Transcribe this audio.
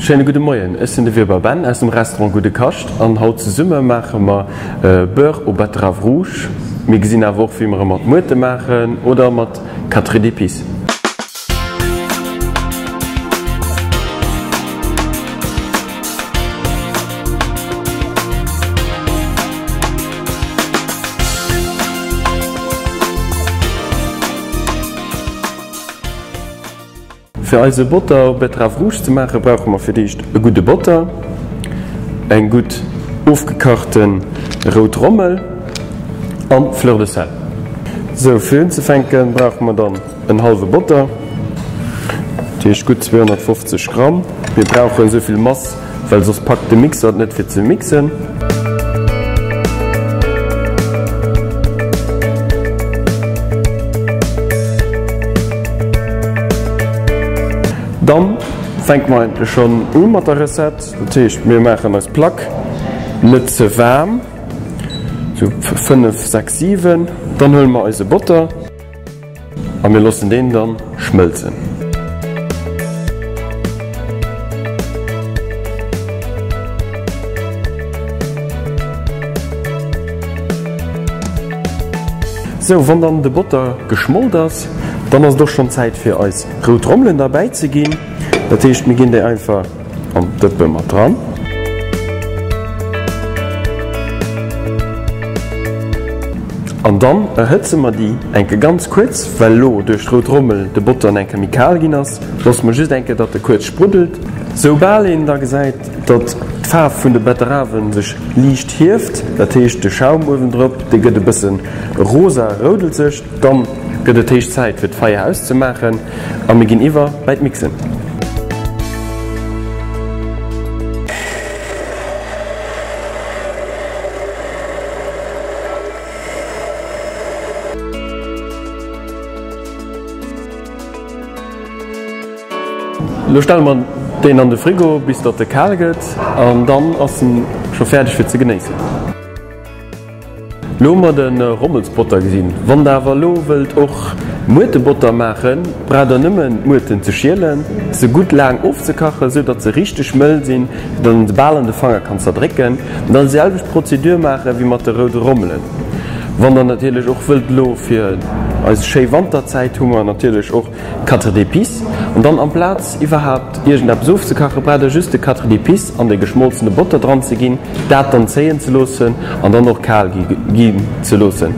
Schéine gudde Moien, ech sinn de Weber Ben aus dem Restaurant Gudde Kascht an haut zesumme maache mer Beurre aux betteraves rouges. Mir gesinn awer och wéi mer e mat Muerte maachen oder mat Quatre d'épices. Fir eise Botter Betterave rouge ze maachen, brauche mer fir d'éischt e gudde Botter, eng gutt ofgekachte rout Rommel an Fleur de sel. Sou, fir unzefänken brauche mer dann en hallwe Botter, dat heescht gutt 250 Gramm. Mir brauchen esou vill Mass, well soss packt de Mixer et net fir ze mixen. Dann fänke mer eigentlech schonn u mat der Recette. Dat heescht mir maachen eis Plaque net ze waarm, sou 5, 6, 7. Dann huele mer eise Botter. A mir loossen deen dann schmëlzen. Sou, wann dann de Botter geschmolt ass, dann ass et och schonn Zäit fir eis rout Rommelen derbäi ze ginn. Dat heescht mir ginn déi einfach an d'Dëppe mat dran. An dann erhëtze mer déi enke ganz kuerz, well elo duerch d'rout Rommel de Botter enke méi kal ginn ass. Loosse mer just enke datt e kuerz spruddelt. Soubal een da gesäit, datt d'Faarf vun de Betteraven sech liicht hieft, dat heescht de Schaum uewendrop, dee gëtt e bësse rosa, roudelzeg, dann gëtt et héich Zäit fir d'Feier auszemaachen a mir ginn iwwer bäi d'Mixen. Lo stelle mer deen an de Frigo bis datt e kal gëtt an dann ass en scho fäerdeg fir ze genéissen. Lo hu mer de Rommelsbotter gesinn. Wann der awer elo wëllt och Muertebotter maachen, braucht der nëmmen d'Muerten ze schielen, se gutt laang ofzekachen, sou datt se richteg mëll sinn, sou datt een se bal an de Fanger kann zerdrécken. An dann déi selwecht Prozedur maache wéi mat de roude Rommelen. Wann der natierlech och wëllt elo fir eis schéi Wanterzäit hu mer natierlech och Quatre d'épices. An dann amplaz iwwerhaapt iergendeppes ofzekachen, braucht der just de Quatre d'épices an de geschmolzene Botter dran ze ginn, dat dann zéien ze loossen an dann och kal ginn ze loossen.